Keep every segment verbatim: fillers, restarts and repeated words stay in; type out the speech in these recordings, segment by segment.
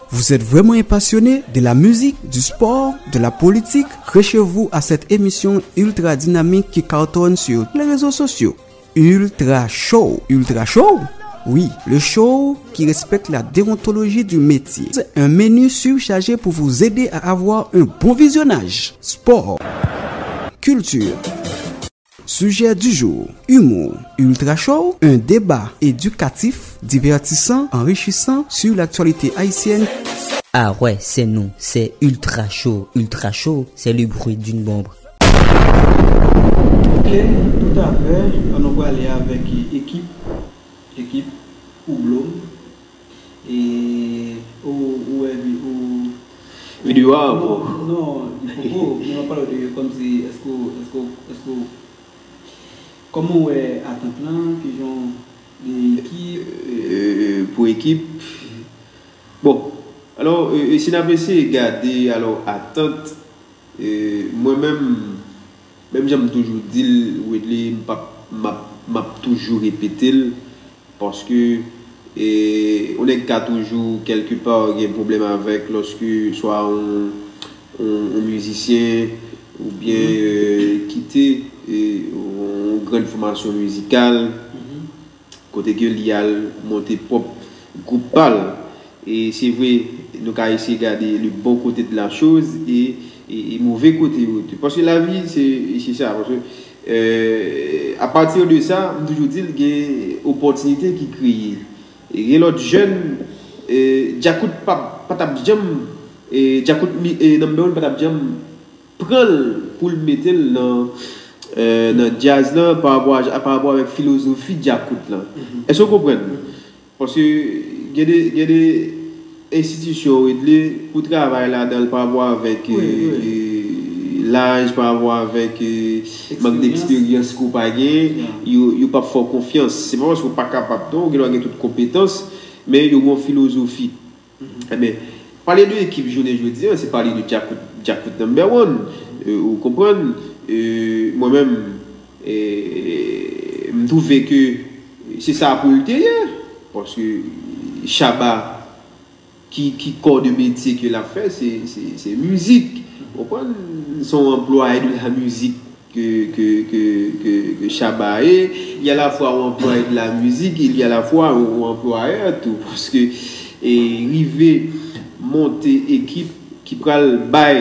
Vous êtes vraiment un passionné de la musique, du sport, de la politique? Rêchez-vous à cette émission ultra dynamique qui cartonne sur les réseaux sociaux. Ultra Show. Ultra Show? Oui, le show qui respecte la déontologie du métier. Un menu surchargé pour vous aider à avoir un bon visionnage. Sport, culture, sujet du jour, humour, Ultra Show, un débat éducatif, divertissant, enrichissant sur l'actualité haïtienne. Ah ouais, c'est nous, c'est Ultra Show. Ultra Show, c'est le bruit d'une bombe. Ok, toutafè. Ann nou prale avèk ekip, ekip Houblom. E ou, ou wè vi-, ou... Videyo a ankò? Non, non, li poko, men m ap pale w de kòmsi, èske w, èske w, èske w, kòman w wè atant lan, ki jan de ekip? Euh, pou ekip? Bon, alò, euh, si n ap eseye gade, alò, atant, euh, mwen menm, menm jan m toujou di l, Wedley, m p ap, m ap, m ap toujou repete l, paske, e, yon nèg ka toujou, kèlkepa, gen pwoblèm avèk, lòske swa yon, yon, yon mizisyen, oubyen, euh, kite, e, yon grenn fòmasyon mizikal, kote ke li al monte pwòp gwoup pa l. E se vre, nou ka eseye gade le bon côté de la chose e, e, e move kote yo tou. Paske lavi, se, se sa. Paske, euh, a pati de sa, m toujou di l, gen opòtinite ki kreye. E gen lòt jèn, euh, djakout pa, pa t ap janm, e djakout mi, e number one pa t ap janm pran l pou l mete l nan, euh, nan djaz lan pa rapò a, pa rapò avèk filozofi djakout lan. Èske w konprann? Paske gen de, gen de enstitisyon yo regle pou travay ladan l pa rapò avèk, euh, laj, pa rapò avèk, euh, mank deksperyans ke w pa gen, yo, yo p ap fè w konfyans. Se pa paske w pa kapab non, ou gen dwa gen tout konpetans, men yo gen yon filozofi. Enben, pale de ekip jounen jodi a, se pale de Djakout, Djakout number one. Euh, ou konprann? Euh, mwen menm, euh, m twouve ke se sa pou l te ye. Paske Shabba, ki, ki kò de metye ke l ap fè, se, se, se mizik. Ou konprann? Se yon anplwaye de la mizik ke, ke, ke, ke, ke Shabba ye. Il y a la fois ou anplwaye de la mizik, il y a la fois ou anplwayè tou. Paske, e, rive monte ekip ki pral bay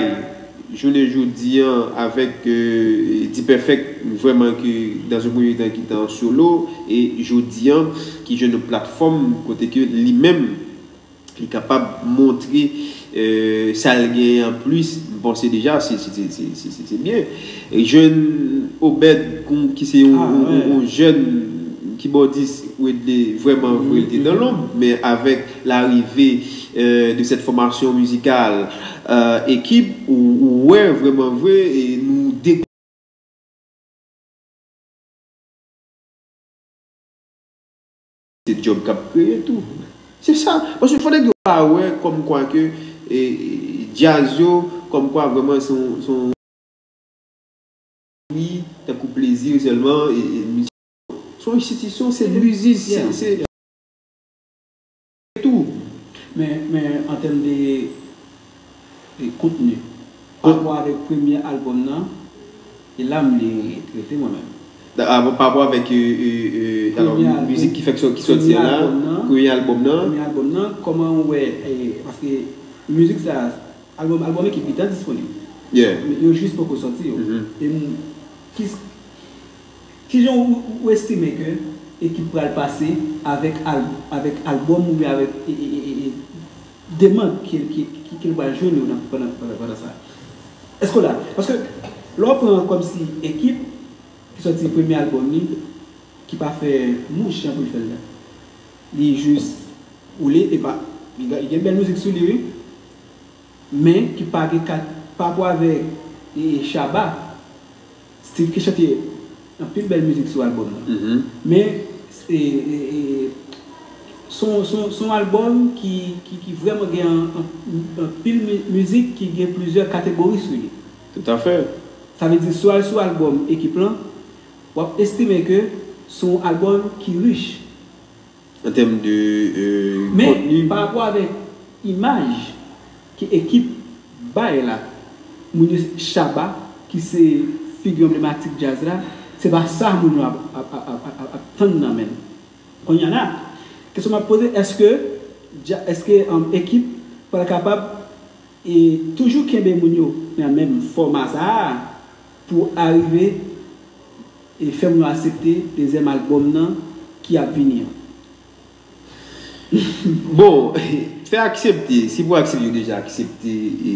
jounen jodi an avèk, e, D-Perfect, vrèman ke dans un premier temps ki te an solo, e jodi an ki jwenn yon platfòm kote ke li menm li kapab montre, euh, sa l genyen an plis, m panse deja se, se, se byen. E jwenn Obed, ki se yon, yon, yon, yon jèn kibòdis, Wedley, vrèman vre, li te dan lonb, men avèk larive, euh, de cette formation musicale, euh, ekip, ou, ou wè vrèman vre, e nou de se djòb k ap kreye tou. Se sa. Paske fò nèg yo pa wè kòmkwa ke, e, e, djaz yo, kòmkwa vrèman se yon, se yon wi, tankou plezi sèlman, e, e, mizik. Se yon enstitisyon, se mizik, se, se tou. Men, men an tèm de, de kontni, pa rapò avèk premye albòm nan, e la m li rete mwen menm. Da-, a, pa rapò avèk, e, e, e, alò, mizik ki fèk sò-, ki sòti an la, premye albòm nan. Premye albòm nan, kòman ou wè, e, paske mizik sa, albòm, albòm ekip li ta disponib. Yeah. Men yo jis poko sòti yo. E m, ki, kijan ou, ou estime ke ekip pral pase avèk al-, avèk albòm oubyen avèk, e, e, e, e, e, demann ke, ke, ke, ke l pral jwenn yo nan, pandan, pandan, pandan sa? Èske w la? Paske lè w pran kòmsi ekip ki sòti premye albòm li, ki pa fè mouch jan pou l fè l la. Li jis woule, e pa, li gen, li gen bèl mizik sou li, wi. Men ki pa gen kat, pa rapò avèk, e, Shabba. Steve ki chante anpil bèl mizik sou albòm nan. Men, e, e, e, se yon, se yon, se yon albòm ki, ki, ki vrèman gen an, an, anpil mi-, mizik ki gen plizyè kategori sou li. Toutafè. Sa vle di, si w al sou albòm ekip lan, w ap estime ke se yon albòm ki rich. An tèm de euh, Men, kontni. Pa rapò avèk imaj ke ekip bay la, moun yo Shabba, ki se figi anblematik djaz la, se pa sa moun yo ap, ap, ap, ap, ap, ap tann nan men l. Kounye a la, kesyon m ap poze, èske, dja- èske um, ekip pral kapab e toujou kenbe moun yo nan menm fòma sa a pou arive e fè moun yo aksepte dezyèm albòm nan ki ap vini an? Bon, fè aksepte, si pou aksepte, yo deja aksepte e,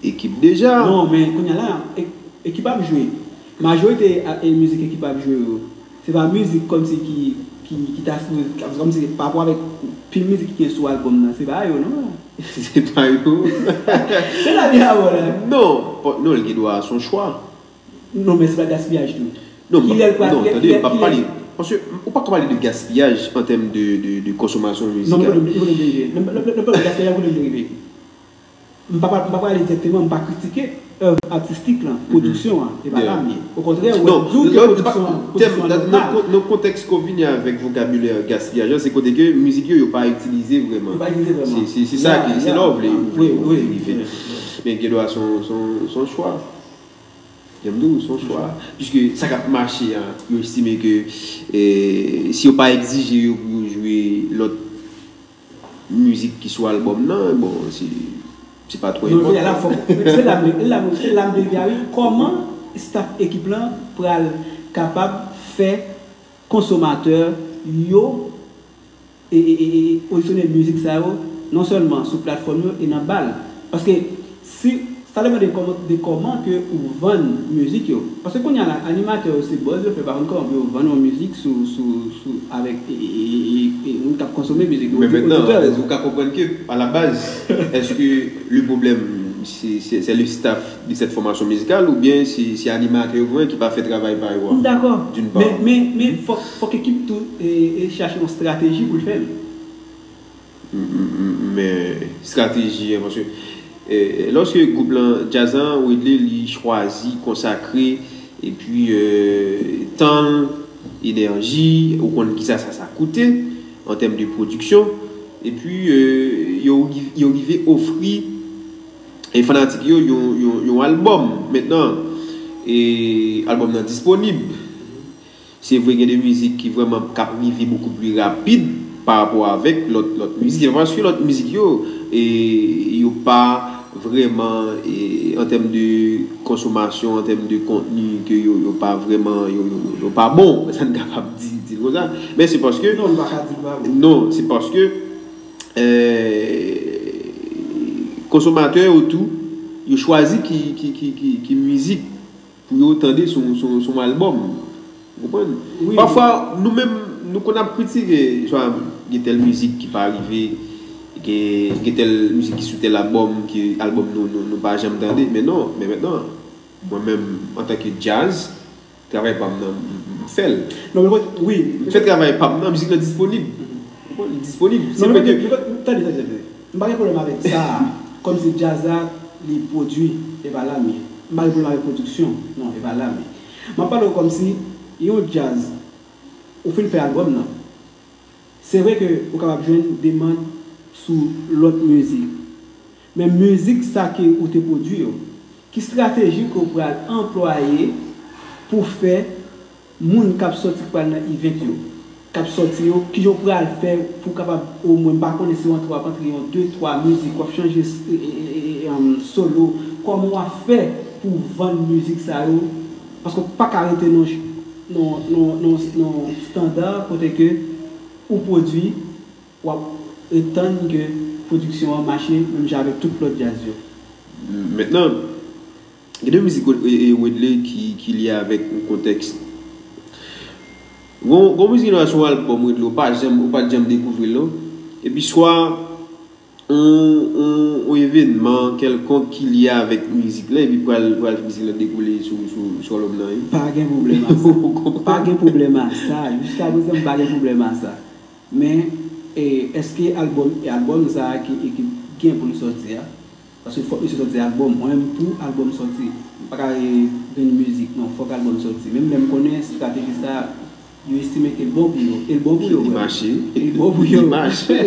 ekip deja. Non, men kounye a la, e- ekip ap jwe. Majorite a- e mizik ekip ap jwe yo, se pa mizik kòmsi ki, ki, ki ta sipoze, kòmsi pa rapò avèk pil mizik ki gen sou albòm nan, se pa yo, non. Se pa yo. Se la li a wè la. Non, pa- non, l gen dwa a son chwa. Non, men se pa gaspiyaj tou. Non, Kilè l pral- non, kilè- tande, kilè- m pa kilè- pale. Paske ou pa ka pale de gaspiyaj an tèm de, de, de konsomasyon Non, mwen mizikal. mwen mwen mwen mwen mwen mwen gaspiyaj mwen mwen rive. M pa pa- m pa pale dirèkteman, m pa kritike èv atistik lan, pwodiksyon an, e pa Yeah. la m ye. Okontrè, ou Non, di w ke lè- pwodiksyon an, tèm- pwodiksyon an nan, nòmal. nan, nan kontèks ke w vini avèk vokabilè gaspiyaj la, se kote ke mizisyen yo pa itilize vrèman. Yo pa itilize vrèman. Se- se- se sa Yeah, ki, se yeah, la w vle, yeah. ou vle, Wi, ou wi, vle rive. wi. Men gen dwa son, son, son chwa. Jan m di w, son chwa. Piske sa k ap mache a, yo estime ke eh, si yo pa egzije yo pou yo jwe lòt mizik ki sou albòm nan, bon, se, se pa twò Non, men la enpòtan. fòk. Se la m, la m, se la m devye a, wi. Kòman staff ekip lan pral kapab fè konsomatè yo e, e, e, e pozisyone mizik sa yo non sèlman sou platfòm yo e nan bal? Paske si sa depann de kòman, de kòman ke ou vann mizik yo. Paske kounye a la, animatè yo se buzz yo fè, pa konn kòman pou yo vann yon mizik sou, sou, sou, avèk e, e, e, e, e moun k ap konsome mizik yo. Men Ou di mentnan, oditè yo. Ou ka konprann ke, à la base, èske le problème, c'est c'est- c'est le staff de cette formation musicale oubyen se se animatè yo ki pa fè travay pa yo a? M dakò. D'une part. Men, men, men fòk, fòk ekip tou e, e chache yon estrateji pou l fè l. M- m- m- Men estrateji an, paske eh, lòske gwoup lan, djaz lan, Wedley, li chwazi konsakre epi eh, tan l, enèji, ou konn kisa sa, sa koute an tèm de pwodiksyon, epi eh, yo, yo rive ofri e fanatik yo yon, yon, yon albòm. Mentnan, e albòm nan disponib. Se vre gen de mizik ki vrèman k ap rive bokou pli rapid pa rapò avèk lòt, lòt mizik. Se pa paske lòt mizik yo, e, yo pa vrèman, e, an tèm de konsomasyon, an tèm de kontni, ke yo, yo pa vrèman, yo, yo, yo pa bon. Sa n kapab di, di l konsa. Men se paske Non, nou pa ka di l pa bon. Non, se paske eh, konsomatè yo tou, yo chwazi ki, ki, ki, ki, ki mizik pou yo tande sou, sou, sou yon albòm. Ou konprann? Wi. Pafwa, nou menm, nou konn ap kritike, swa gen tèl mizik ki pa rive, gen, gen tèl mizik ki sou tèl albòm, ki albòm nou, nou, nou pa janm tande. Men non, men mentnan, mwen menm, antanke djaz, travay pa m nan, m- m fè l. Non, men wi. M fè travay pa m nan, mizik lan disponib. Ou konprann? Li disponib. Se Non, vre men ke tande, tande, tande, tande. M pa gen pwoblèm avèk sa. Kòmsi djaz la, li pwodui, e pa l a m ye. M pa gen pwoblèm avèk pwodiksyon. Non, e pa l a m ye. M ap pale w kòmsi yon djaz, ou fin fè albòm nan. Se vre ke ou kapab jwenn demann sou lòt mizik. Men mizik sa ke ou te pwodui yo, ki estrateji ke w pral anplwaye pou fè moun k ap sòti k pral nan event yo, k ap sòti yo, kijan w pral fè pou w kapab omwen, m pa konnen si w antre, w ap antre yon de, twa mizik, w ap chanje s- e- e- e- e- um, solo, kòman w ap fè pou w vann mizik sa yo? Paske w pa ka rete nan, nan, nan, nan, nan estanda kote ke ou pwodui, w ap ret tann ke pwodiksyon an mache menm jan avèk tout lòt djaz yo. Mentnan, gen de mizik Wed- e- e- Wedley ki, ki lye avèk yon kontèks. Gon, gon mizik nan sou albòm Wedley, ou pa janm, ou pa t janm dekouvri l non. Epi swa yon, yon, yon evènman kèlkonk ki lye avèk mizik lan, epi pral, pral mizik lan dekoule sou, sou, sou albòm nan, wi. Pa gen pwoblèm a sa. Pa gen pwoblèm a sa. Jiska prezan, m pa gen pwoblèm a sa. Men, e, èske albòm, e albòm sa a ki ekip gen pou l sòti a? Paske fòk misye sòti albòm. Mwen menm, pou albòm sòti, m pa ka e, vin mizik, non, fòk albòm sòti. Menm lè m konnen estrateji sa a, Yo estime ke l bon pou yo. E l bon pou yo, Li vre. mache. Li bon pou yo. Li mache.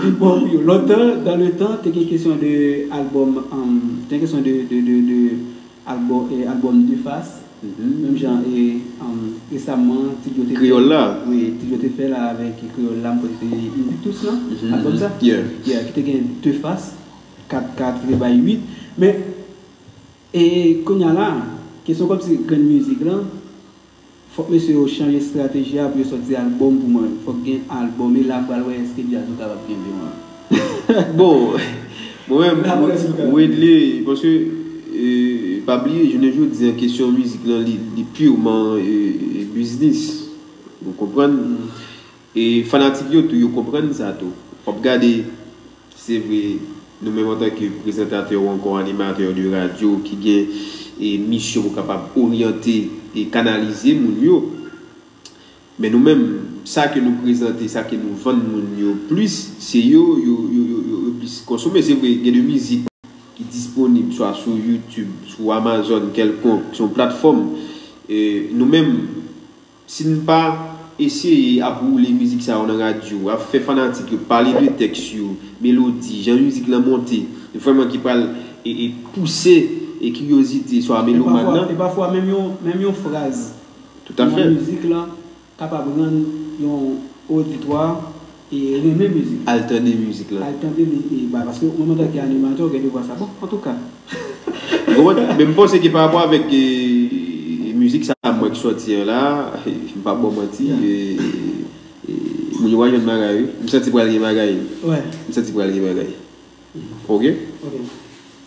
Li bon pou yo. Lontan, dans le temps, te gen kesyon de albòm, um, te gen kesyon de, de, de, de albòm, eh, albòm de fas. Menm jan, e, um, resaman, Ti Djo te fè. Kreyòl la. Wi, Ti Djo te fè la avèk Kreyòl la, m kwè se te Invictus, non? Albòm sa? Yeah. Yeah, ki te gen de fas, kat, kat ki te bay uit. Men, e, kounye a la, kesyon kòmsi grenn mizik lan, fòk mesye yo chanje estrateji a pou yo sòti albòm pou mwen. Fòk gen albòm, e la m pral wè èske djaz ou kapab kenbe mwen. Bon, mwen menm, Wedley, paske, e, pa bliye, jounen jodi an, kesyon mizik lan, li, li piman, e, e, biznis. Ou konprann? E fanatik yo tou, yo konprann sa tou. W ap gade, se vre, nou menm antanke prezantatè ou ankò animatè de radyo ki gen, e, misyon pou kapab oryante e kanalize moun yo. Men nou menm, sa ke nou prezante, sa ke nou vann moun yo plis, se yo, yo, yo, yo, yo, yo plis konsome. Se vre, gen de mizik ki disponib swa sou YouTube, sou Amazon kèlkonk, se yon platfòm. E nou menm, si n pa eseye ap woule mizik sa yo nan radyo, ap fè fanatik yo pale de tèks yo, melodi, jan mizik lan monte, vrèman ki pral e, e pouse e kiryozite swa melomàn nan. E pafwa, menm yon, menm yon fraz Toutafè. Nan mizik lan kapab rann yon oditwa e renmen mizik. Al tande mizik lan. Al tande li, e, ba, paske mwen, antanke animatè, ou gen devwa sa. Bon, antouka. Bon, men m panse ke pa rapò avèk e, e, mizik sa mwen ki sòti an la, e, m pa ba w manti, e, e, moun yo pa jwenn bagay, wi. M santi pral gen bagay. Wè. M santi pral gen bagay. Ok? Ok.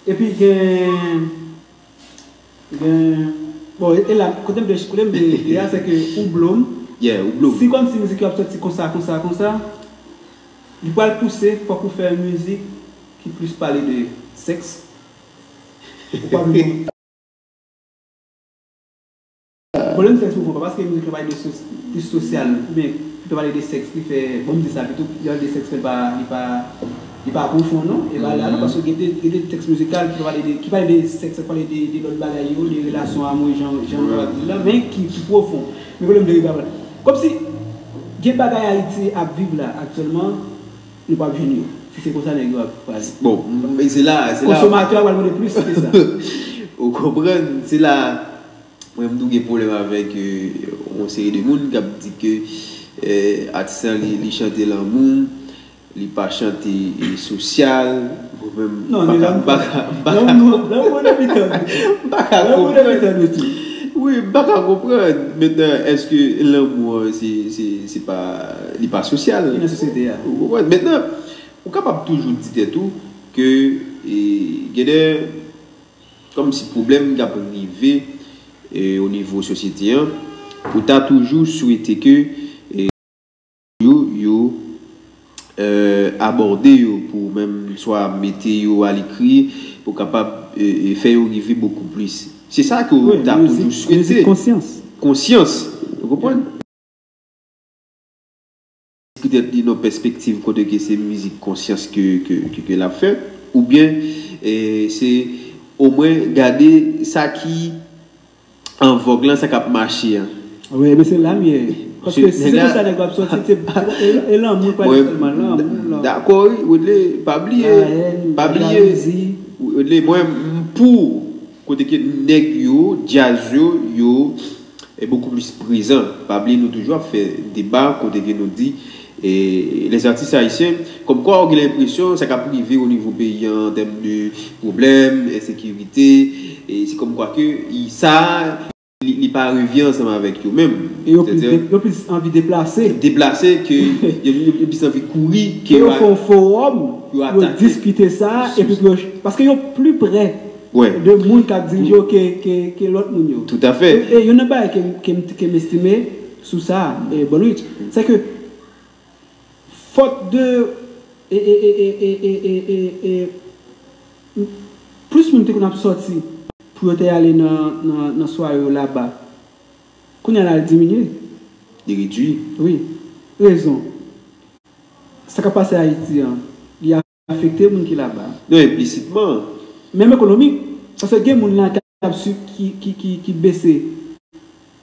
Epi gen, gen, bon, e, e la, kote m vle, kote m vle ye a, se ke ou blo m. Yeah, ou blo m. Si kòmsi mizik yo ap sòti konsa, konsa, konsa, li pral pouse, fòk ou fè yon mizik ki plis pale de sèks. Ou pa vle Pwoblèm sèks pou mwen, pa paske mizik la pale de sos- plis sosyal, oubyen pito pale de sèks ki fè, bon, m di sa pito, lè yo di sèks fè pa, li pa, li pa pwofon, non, e pa la, non, paske gen de, gen de tèks mizikal ki pale de, ki pale de sèks, ki pale de, de lòt bagay yo, de relasyon amoure, jan, jan nou kapab di l la, men ki, ki pwofon. Men pwoblèm de li pa pale. Kòmsi, gen bagay Ayiti ap viv la, aktyèlman, nou p ap jwenn yo. Si se konsa nèg yo ap pral. Bon, e se la, se la. Konsomatè a pral mande plis ke sa. Ou konprann? Se la, mwen, m tou gen pwoblèm avèk e, yon seri de moun k ap di ke e, atis lan, li, li chante lanmou, li pa chante e, sosyal. Mwen menm, m pa ka, m pa ka, m pa ka konprann. M pa ka konprann. Wi, m pa ka konprann. Mentnan, èske lanmou an, se, se, se pa, li pa sosyal? Li nan sosyete a. Ou konprann? Mentnan, ou kapab toujou di tèt ou ke e, gen de, kòmsi pwoblèm k ap rive e, o nivo sosyete an, ou ta toujou swete ke e, yo, yo e, abòde yo pou menm swa mete yo alikri pou kapab e, e, fè yo rive bokou plis. Se sa ke ou ta toujou swete. Konsyans. Konsyans. Ou konprann? Petèt li nan pèspektiv kote ke se mizik konsyans ke, ke, ke, ke l ap fè, oubyen e, se omwen gade sa ki an vòg lan, sa k ap mache an. Wi, men se la m ye. Paske si se konsa nèg yo ap sòti, se e, e lanmou, pa sèlman lanmou, lanmou. Dakò, wi, Wedley, pa bliye, pa bliye. Wedley, mwen, m pou kote ke nèg yo, djaz yo, yo e bokou plis prezan. Pa bliye, nou toujou ap fè deba kote ke nou di e, les artistes haïtiens, kòmkwa ou gen lenpresyon sa k ap rive o nivo peyi an an tèm de pwoblèm, ensekirite, e se kòmkwa ke i, sa, li, li pa revyen ansanm avèk yo menm. E yo plis, yo plis anvi deplase. Deplase ke yo, yo, yo plis anvi kouri ke yo fè yon fowòm, yo diskite sa, epi pou yo, paske yo pli prè de moun k ap dirije yo ke, ke, ke lòt moun yo. Toutafè. E, e youn nan bagay ke, ke, ke m estime sou sa, e, Bonwich, se ke fòt de e, e, e, e, e, e, e, e, plis moun te konn ap sòti pou yo te ale nan, nan, nan sware yo laba. Kounye a la, l diminye. Li redui. Wi. Rezon. Sa k ap pase Ayiti an, li afekte moun ki laba. Non, enplisitman. Menm ekonomik. Paske gen moun nan ki ap swiv ki, ki, ki, ki bese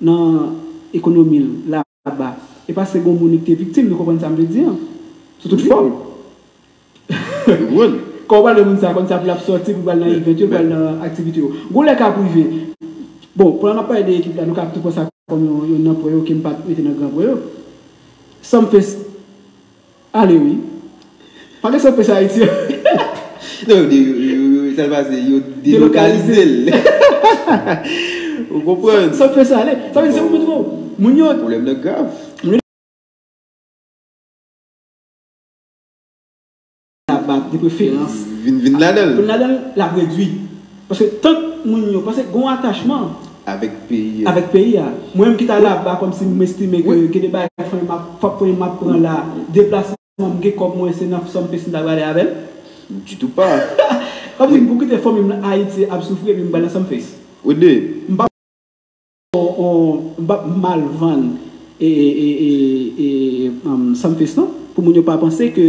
nan, ekonomi l laba, e paske gen moun ki te viktim, nou konprann sa m vle di an, sou tout fòm. Ou konprann? Kan w pale de moun sa, konn sa pou l ap sòti, pou l pral nan event yo, pou l pral nan aktivite yo. Gon lè k ap rive. Bon, pandan n ap pale de ekip la, nou ka tou pran sa kòm yon, yon nan pwen yo ke m pa t mete nan gran pwen yo. Sumfest ale wi. Pa gen Sumfest Ayiti. Non, yo, yo, yo, yo, sa l pase, yo delokalize l. Ou konprann? Sumfest ale. Sa vle di se pou montre w. Moun yo. Pwoblèm nan grav. Laba de preferans. Vin, vin ladan l. Vin ladan l, l ap redui. Paske tank moun yo, paske gon atachman avèk peyi a. Avèk peyi a. Mwen menm ki ta laba, kòmsi m estime ke gen de bagay fò m ap, fò m ap pran la, deplasman, m gen kòb mwen, se nan Sumfest m ta prale avè l. Ditou pa. Kòmsi m pou kite fanmi m nan Ayiti ap soufri epi m pral nan Sumfest. Ou de. M pa on, on, m p ap mal vann e, e, e, e, e, um, Sumfest non. Pou moun yo pa panse ke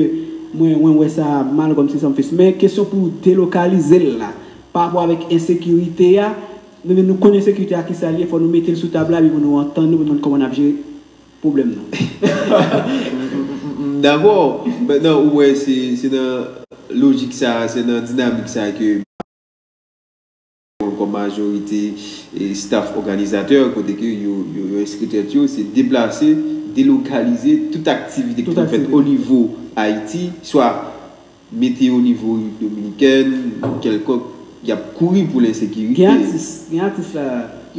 mwen, mwen wè sa mal kòmsi Sumfest. Men kesyon pou delokalize l la, pa rapò avèk ensekirite a, nou menm nou konn ensekirite a kisa l ye, fò nou mete l sou tab la, epi pou nou antann nou, pou nou konn kòman n ap jere pwoblèm nan. M dakò. Mentnan, ou wè, se, se nan lojik sa, se nan dinamik sa ke kòm majorite e staff òganizatè, kote ke yo, yo, yo enskri tèt yo, se deplase, delokalize tout aktivite ki Tout te fèt aktivite. O nivo Ayiti, swa mete yo o nivo Repiblik Dominikèn, kèlkonk, y ap kouri pou lensekirite. Gen atis, gen atis la,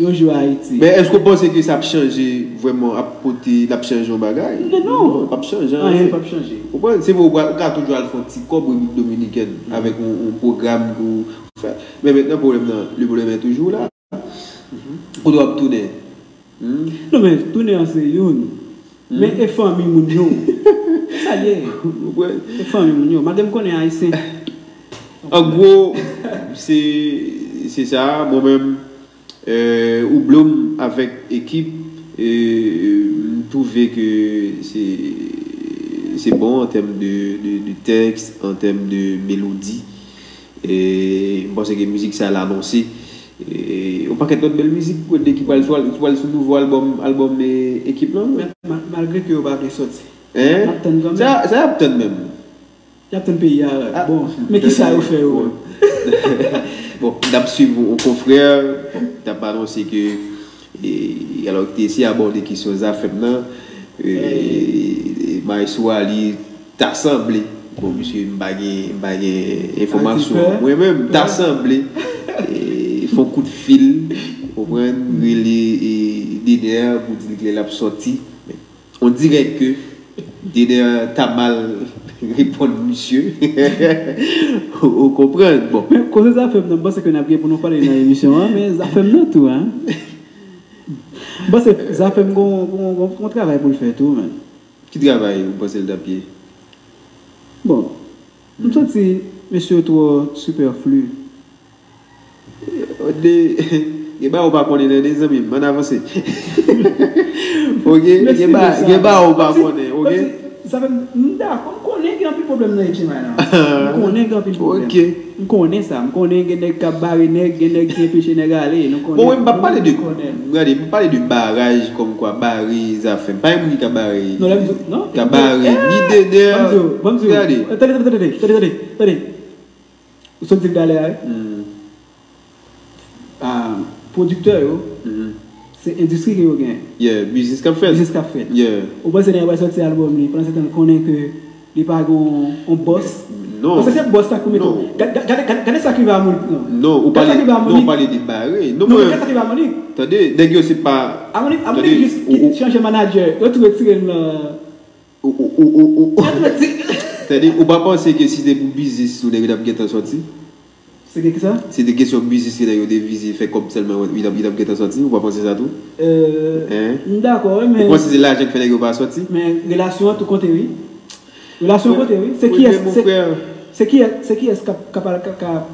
yo jwe Ayiti. Men èske w panse ke sa ap chanje vrèman, ap pote, l ap chanje yon bagay? Non, non. Non, l p ap chanje anyen. Anyen p ap chanje. Ou konprann? Se vre, ou ka, ou ka toujou al fè yon ti kòb Repiblik Dominikèn avèk yon, yon pwogram ke w fè. Men mentnan, pwoblèm nan, le pwoblèm est toujours la. Kote w ap tounen? Hmm? Non, men tounen an se youn. Men e fanmi moun yo. Se sa l ye. Ou konprann? E fanmi moun yo. Malgre m konnen Ayisyen. An gwo, se, se sa, mwen menm, euh, Houblom avèk ekip, euh, m twouve ke se, se bon an tèm de, de, de tèks, an tèm de melodi. E m panse ke mizik sa l anonse, e, yon pakèt lòt bèl mizik, Rodney, ki pral sou, ki pral sou nouvo albòm, albòm, e, ekip lan. Men, ma-, malgre ke yo pa vle sòti. Hein? N ap tann kanmenm. Sa, sa y ap tann menm. Y ap tann peyi a. Ah, bon, men kisa yo fè yo menm? Bon, n ap swiv yon konfrè, bon, t ap anonse ke E, alò, ki te eseye abòde kesyon Zafèm nan, e, e, Maestro Ali ta sanble, bon, piske m pa gen, m pa gen enfòmasyon an mwen menm, ta sanble, e, fè yon kout fil, ou konprann, rele, e, Dener pou di l klè l ap sòti. Men, on dirè ke Dener ta mal reponn misye. Ou, ou konprann? Bon. Men, koze Zafèm nan, m panse ke n ap gen pou nou pale nan emisyon an, men Zafèm nan tou, hein. M panse Zafèm gon, gon, gon, gon travay pou l fè tou, man. Ki travay ou panse l t ap ye? Bon, m santi mesye yo twò sipèfli. De, gen bagay ou pa konnen nan de zanmi m, ann avanse. Ok, gen ba-, gen bagay ou pa konnen, ok? Zafèm, m dakò, m konnen gen anpil pwoblèm nan H M I la. M konnen gen anpil pwoblèm. Ok. M konnen sa. M konnen gen nèg k ap bare nèg, gen nèg ki anpeche nèg ale. Nou konnen. Bon, wi, m p ap pale de, gade, m pale de baraj kòmkwa bare Zafèm. Pa gen moun ki ka bare, non, lè m di, non, ka bare ni Dener. Ban m di w, ban m di w. Gade. Tande, tande, tande, tande, tande, tande. Ou sot di m talè a, wi. Ah, pwodiktè yo, se endistri ke yo gen. Yeah, biznis k ap fèt. Biznis k ap fèt. Yeah. Ou panse nèg la pral sòti albòm li, pandan se tan l konnen ke li pa gen yon, yon bòs? Non. Paske se bòs la ki pou mete w. Gade, gade, gade, gade sa k rive Amonik, non. Non, ou pale, non, ou pale de bare. Non, men gade sa k rive Amonik. Tande, nèg yo se pa. Amonik, Amonik jis kit chanje manadjè. Yo tou retire l nan. Ou, ou, ou, ou, ou. Tande, ou pa panse ke si se pou biznis, ou nèg yo t ap gentan sòti? Se gen kisa? Se te kesyon biznis, se nèg yo te vize fè kòb sèlman, yo t ap, yo t ap gentan sòti, ou pa panse sa tou? Euh, hein? M dakò, wi, men. Ou panse se lajan k fè nèg yo pa sòti? Men relasyon an tou konte, wi. Relasyon an konte, wi. Se kiyès, se, se kiyès, se kiyès k ap, k ap, k ap, k ap,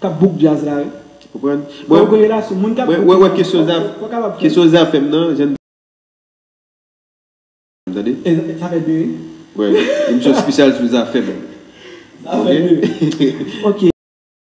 k ap bouk djaz la, wi? Ou konprann? Mwen, mwen, mwen, kesyon Zafèm nan, jan Tande? E, sa fè de, wi. Wi, emisyon espesyal sou Zafèm. Sa fè de. Ok.